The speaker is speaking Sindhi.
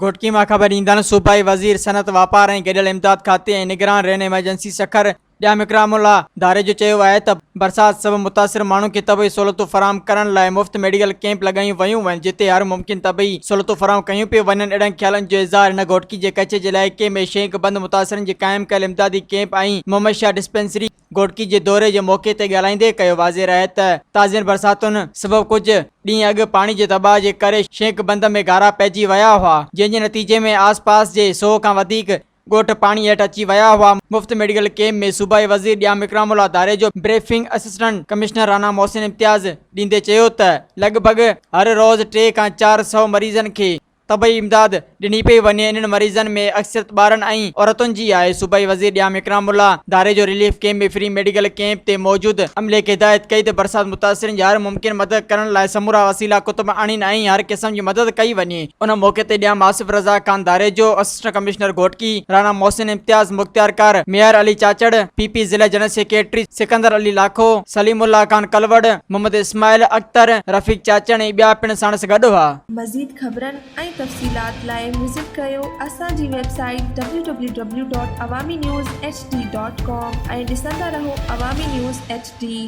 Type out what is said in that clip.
گهوٽڪي مان خبر ڏيندڙ صوبائي وزير صنعت واپار ۽ گڏيل امداد کاتي ۽ نگران رين ايمرجنسي سکر ڄام اڪرام الله ڌاريجو چيو آهي ته برسات سبب متاثر ماڻهن کي طبعي سهولتون فراهم ڪرڻ لاء مفت ميڊيڪل ڪئمپ لڳايون ويون آهن جتي هر ممڪن طبعي سهولتون فراهم ڪيون پيون وڃن اهڙن خيالن جو اظهار هن گهوٽڪي جي ڪچي جي علائقي ۾ شينڪ بند متاثرن جي قائم ڪيل امدادي ڪئمپ ۽ محمد شاهه ڊسپينسري گهوٽڪي جي دوري جي موقعي تي ڳالهائيندي ڪيو واضح رهي ته تازين برساتن سبب ڪجهه ڏينهن اڳ پاڻي جي دٻاء جي ڪري شينڪ بند ۾ گهارا پئجي ويا هئا جنهن جي نتيجي ۾ آس پاس جي سو کان وڌيڪ ڳوٺ پاڻي هيٺ اچي ويا هئا مفت ميڊيڪل ڪئمپ ۾ صوبائي وزير Jam Ikram Ullah Dharejo briefing assistant commissioner Rana Mohsin Imtiaz ڏيندي چيو ته لڳ ڀڳ هر روز ٽي کان 400 مريضن کي طبي امداد ڏني پئي وڃي، انهن مريضن ۾ اڪثريت ٻارن ۽ عورتن جي آهي، صوبائي وزير Jam Ikram Ullah Dharejo relief camp ۾ free medical camp تي موجود عملي کي هدايت ڪئي ته برسات متاثرين جي هر ممڪن مدد ڪرڻ لاء سمورا وسيلا ڪتب آڻين ۽ هر قسم جي مدد ڪئي وڃي، ان موقعي تي ڄام آصف رضا خان ڌاريجو، اسسٽنٽ ڪمشنر گهوٽڪي، راڻا محسن امتياز، مختيارڪار ميهر علي چاچڙ، پي پي ضلعي جنرل سيڪريٽري سڪندر علي لاکو، سليم الله خان ڪلوڙ، محمد اسماعيل اختر، رفيق چاچڙ ۽ ٻيا پڻ ساڻس گڏ هئا. مزيد خبرن ۽ تفصيلات لاء وزٽ ڪريو اسان جي website W W W dot Awami news H D dot com ۽ ڏسندا رهو عوامي نيوز ايڇ ڊي.